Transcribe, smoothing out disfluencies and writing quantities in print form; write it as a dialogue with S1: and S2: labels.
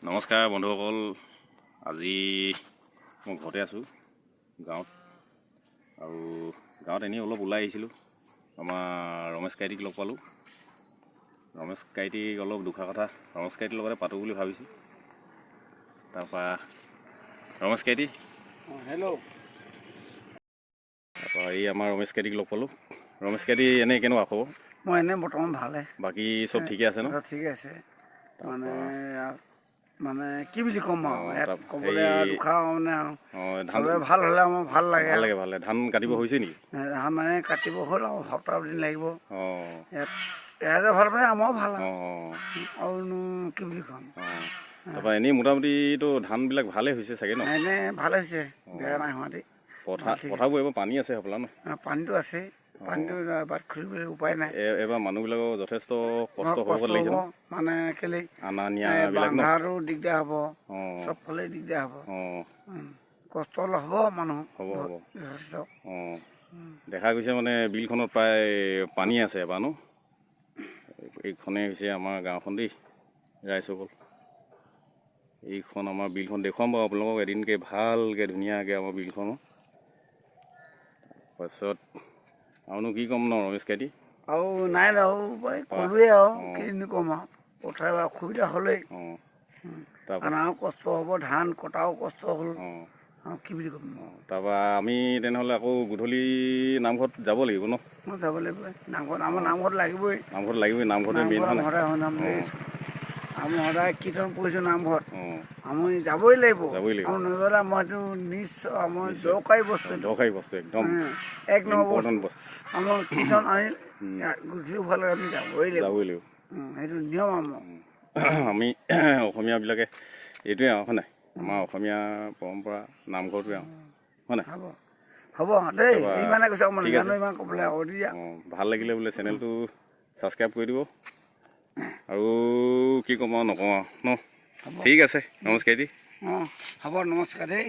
S1: নমস্কাৰ বন্ধুসকল, আজি মই ঘৰতে আছোঁ গাঁৱত আৰু গাঁৱত এনেই অলপ ওলাই আহিছিলোঁ। আমাৰ ৰমেশ কাইটিক লগ পালোঁ। ৰমেশ কাইটিক অলপ দুষাৰ কথা ৰমেশ কাইটিৰ লগতে পাতোঁ বুলি ভাবিছোঁ। তাৰপৰা ৰমেশ কাইটি।
S2: অঁ, হেল্ল'।
S1: তাৰপৰা এই আমাৰ ৰমেশ কাইটিক লগ পালোঁ। ৰমেশ কাইটি, এনেই কেনেকুৱা খবৰ?
S2: মই এনেই বৰ্তমান ভালে।
S1: বাকী চব ঠিকে আছে ন?
S2: চব ঠিকে আছে। মানে মানে কি বুলি ক'ম আৰু, ইয়াত ক'বলৈ আৰু দুষাৰ মানে আৰু
S1: ধান
S2: চবে ভাল হ'লে আমাৰ ভাল লাগে।
S1: ভাল লাগে, ভাল লাগে। ধান কাটিব হৈছে নেকি?
S2: ধান মানে কাটিব হ'ল আৰু সপ্তাহ দিন লাগিব। ইয়াত ৰাইজে ভাল পায়, আমাৰো ভাল আৰু। আৰুনো কি বুলি ক'ম?
S1: তাৰপৰা এনেই মোটামুটিতো ধানবিলাক ভালেই হৈছে চাগে ন?
S2: এনেই ভাল হৈছে, বেয়া নাই হোৱা দেই।
S1: পথাৰ
S2: ঠিক।
S1: পথাৰবোৰ এইবাৰ পানী আছে হ'বলা ন?
S2: পানীটো আছে, পানীটো বাট খুলিবলৈ উপায় নাই।
S1: এইবাৰ মানুহবিলাকৰ যথেষ্ট কষ্ট হ'ব
S2: কষ্ট
S1: লাগিছে
S2: হ'ব
S1: ন?
S2: মানে কেলে
S1: আনা নিয়াবিলাক ন?
S2: বান্ধাৰো দিগদাৰ হ'ব। চবফালে দিগদাৰ হ'ব। কষ্ট অলপ হ'ব মানুহ
S1: হ'ব, হ'ব।
S2: যথেষ্ট।
S1: দেখা গৈছে মানে বিলখনত প্ৰায় পানী আছে এবাৰ ন? এইখনেই হৈছে আমাৰ গাঁওখন দেই ৰাইজসকল। এইখন আমাৰ বিলখন দেখুৱাম বাৰু আপোনালোকক এদিনকৈ ভালকৈ ধুনীয়াকৈ আমাৰ বিলখনো। তাৰপাছত আৰুনো কি ক'ম ন ৰমেশ কাইটি?
S2: আৰু নাই আৰু এই ক'লোৱেই আৰু, কিনো ক'ম আৰু, পথাৰ অসুবিধা হ'লেই
S1: তাৰপৰা
S2: আনাও কষ্ট হ'ব, ধান কটাও কষ্ট হ'ল। আৰু কি বুলি ক'ম?
S1: তাৰপৰা আমি তেনেহ'লে আকৌ গধূলি নামঘৰত যাব লাগিব ন?
S2: মই যাব লাগিব নামঘৰত, আমাৰ নামঘৰত লাগিবই।
S1: নামঘৰত লাগিবই, নামঘৰতে মেইন।
S2: নামঘৰত
S1: হয় নাই?
S2: সদায় নাম লৈছোঁ, আমি সদায় কীৰ্তন পঢ়িছোঁ নামঘৰত। আমি যাবই লাগিব।
S1: যাবই লাগিব।
S2: আৰু নগ'লে আমাৰ এইটো নিশ্চয় আমাৰ দৰকাৰী বস্তু এইটো।
S1: দৰকাৰী বস্তু একদম।
S2: এক নম্বৰ
S1: ইম্পৰ্টেণ্ট
S2: বস্তু।
S1: বস্তু।
S2: আমাৰ কীৰ্তন আমি গধূলি হোৱাৰ আমি যাবই লাগিব।
S1: যাবই লাগিব।
S2: সেইটো নিয়ম আমাৰ।
S1: আমি অসমীয়াবিলাকে এইটোৱে আৰু, হয় নাই? আমাৰ অসমীয়া পৰম্পৰা নামঘৰটোৱে আৰু, হয় নাই?
S2: হ'ব হ'ব দেই। ইমানে কৈছে মই।
S1: ঠিক আছে।
S2: নাজানো ইমান ক'বলৈ আৰু দিয়া।
S1: ভাল লাগিলে বোলে চেনেলটো ছাবস্ক্ৰাইব কৰি দিব। আৰু কি ক'ম আৰু, নকওঁ আৰু ন? ঠিক আছে, নমস্কাৰ দি।
S2: অঁ, হ'ব, নমস্কাৰ দেই।